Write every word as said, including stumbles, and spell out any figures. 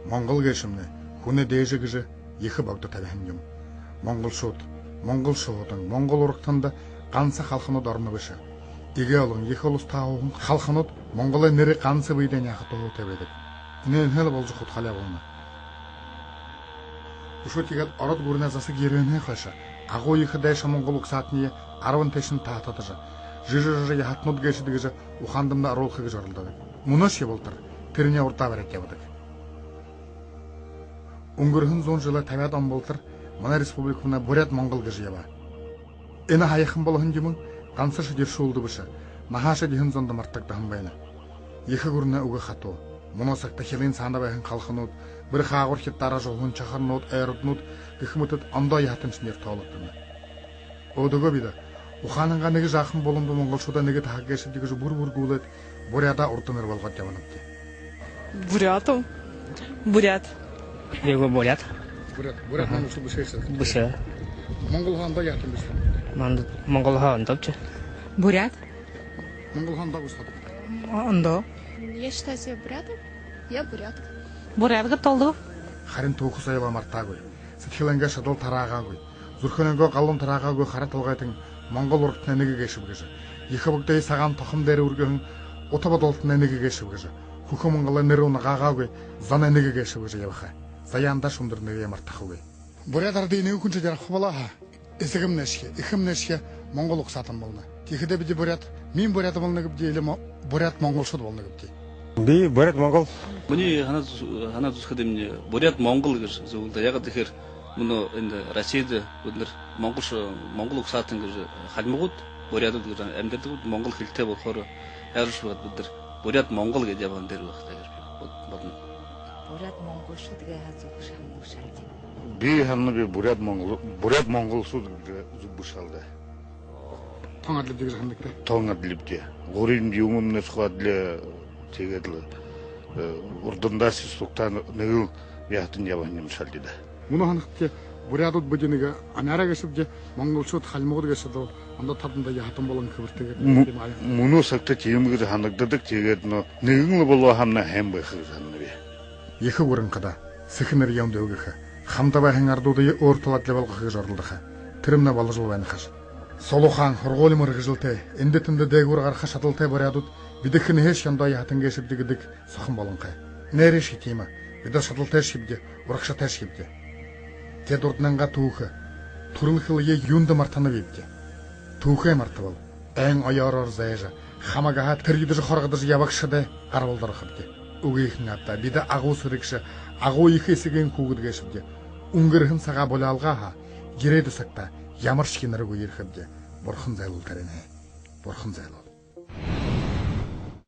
Монгол гээшэмнай хүнэй дээжэ гэжэ ехэ богдо табиһан юм. Монголшууд, монгол шуһуудан, монгол урагтанда ганса халханууд ороно бэшэ. Эгээ олон ехэ улас таһууһан халханууд монголой нэрэ ганса бэедээ няаха туһатай байдаг. Энээнһээ лэ болжо худхалаа болоно. Үшөө тиигээд ород гүрэнэй засаг ерэһэнһээ хойшо агууехэ дайша монгол угсаатаниие арбан тээшэнь таһатадажа, жэжэ-жэжэ яһатанууд гээшэт гэжэ ухаандамнай оруулха гэжэ оролдодог. Мүнөөшье болотор тэрэниие урдаа бариад ябадаг. Үнгэрһэн зуун жэлэй табяад он болотор манай республикамнай буряад-монгол гэжэ ябаа. Энэ һаяхан болоһон юумэн гансашье дэршүүлдэ бэшэ, наһаашье эдиһэн зондо мартагдаһан байна. Ехэ гүрэнэй үгэ хатуу. Мүнөө сагта хилын саана байһан халханууд, бэрхэ агуурхид, дара жуһан, чахарнууд, ойроднууд гэхэ мэтэ ондоо яһатаншье нэрэ тоологдоно. Өөдөө бидэ ухаанайнгаа нэгэ жаахан буланда монголшуудаа нэгэ таһаг гээшэбди гэжэ бүри-бүри гүүлээд, буряадаа урда нэрэ болгоод ябанабди. Бурятов. Бурят. Эгээ буряад. Буряад. Буряад. Аха. Монголшууд бэшэ гээшэ. Бэшэ. Монголһоо ондоо яһатан бэшэ. Манда монголһоо ондообди. Буряад. Монголһоо ондоо бэшэ. Ондоо. Я считаю себя бурятом. Я бурятка. Буряад гээд тоолдогби. Харин түүхэ соёлоо мартаагүй, сэдьхэлэйнгээ шадал тараагаагүй, зүрхэнэйнгээ галуун тараагаагүй хара толгойтон монгол урагтанай нэгэ гээшэб гэжэ, ехэ богдоһон сагаан тохом дээрэ үргэһэн ута бодолтонай нэгэ гээшэб гэжэ, хүхэ монголой нэрэ унагаагаагүй зоной нэгэ гээшэб гэжэ ябаха. Заяандаа шүндэр нэрэеэ мартахагүй. Буряад арадые нэгэ хүншье жаргаха болоо һаа, эсэгэмнайшье, эхэмнайшье монгол угсаатан болоно. Тиихэдээ бидэ буряад, миин буряад болоно гүбди, или мо-, буряад-монголшууд болоно гүбди? Би буряад-монгол. Минии һанаа зү-, һанаа зүбшэхэдэмни, буряад-монгол гэжэ зүб лэ даа. Яагаад гэхээр мүнөө эндэ Россида бидэнэр монголшо-, монгол угсаатан гэжэ хальмагууд, буряадууд гэжэ амидардаг, монгол хэлэтэй болохоор, яажа бэшэ байгаад бидэнэр буряад-монгол гээд ябаһан дээрэ байха даа гэжэ би бод-, бодоно. Буряад-монголшууд гэхэ зүб бэшэ һэн гү, шалди? Би һананаб, буряад-монгол, буряад-монголшууд гэжэ зүб бэшэ һэн даа. Тон адли гэжэ һанадагтай. Тон адлибди. Гурим юумэмнай адли, тиигээд лэ, э, урдандаашье сугтаа нэгэл яһатан ябаһан юм шалди даа. Мүнөө һанахадаа, буряадууд бидэ нэгэ амяараа гээшэбди, монголшууд, хальмагууд гээшэ даа, ондоо таданда яһатан болоһон хэбэртэй гээд. Мү-, тиимэ аа. Мүнөө сагта тиимэ гэжэ һанагдадаг, тиигээд но нэгэн лэ болоо һаамнай һайн байха гэжэ һананаб. Ехэ гүрэн хадаа сэхэ нэрэеэ үндылгэхэ, хамта байһан арадуудые өөр тала адли болгохо гэжэ оролдохо. Тэрэмнай боложол байна хаш. Соло ухаан, һургуули мэргэжэлтэй, эндэ тэндэ дээгүүр гараха шадалтай буряадууд бидэ хэнһээшье ондоо яһатан гээшэбди гэдэг сохом болонхой. Нээрээшье тиимэ, бидэ шадалтайшьебди, урагшатайшьебди. Тэдэ урданайнгаа түүхэ, түрэл хэлэеэ юундэ мартанабибди? Түүхээ мартабал, ойн оёороор зайжа, хамаг һаа тэрьедэ хоргодожо ябагшадай гарбалда орохобди. Үгы һэн ааб даа, бидэ агуу сэрэгшэ, агуу ехэ эсэгын хүүгэд гээшэбди. Үнгэрһэн сагаа буляалгаа һаа, ерээдүй сагта ямаршье янаргүй ерэхэбди. Бурхан зайлуул тариин. Бурхан зайлуул.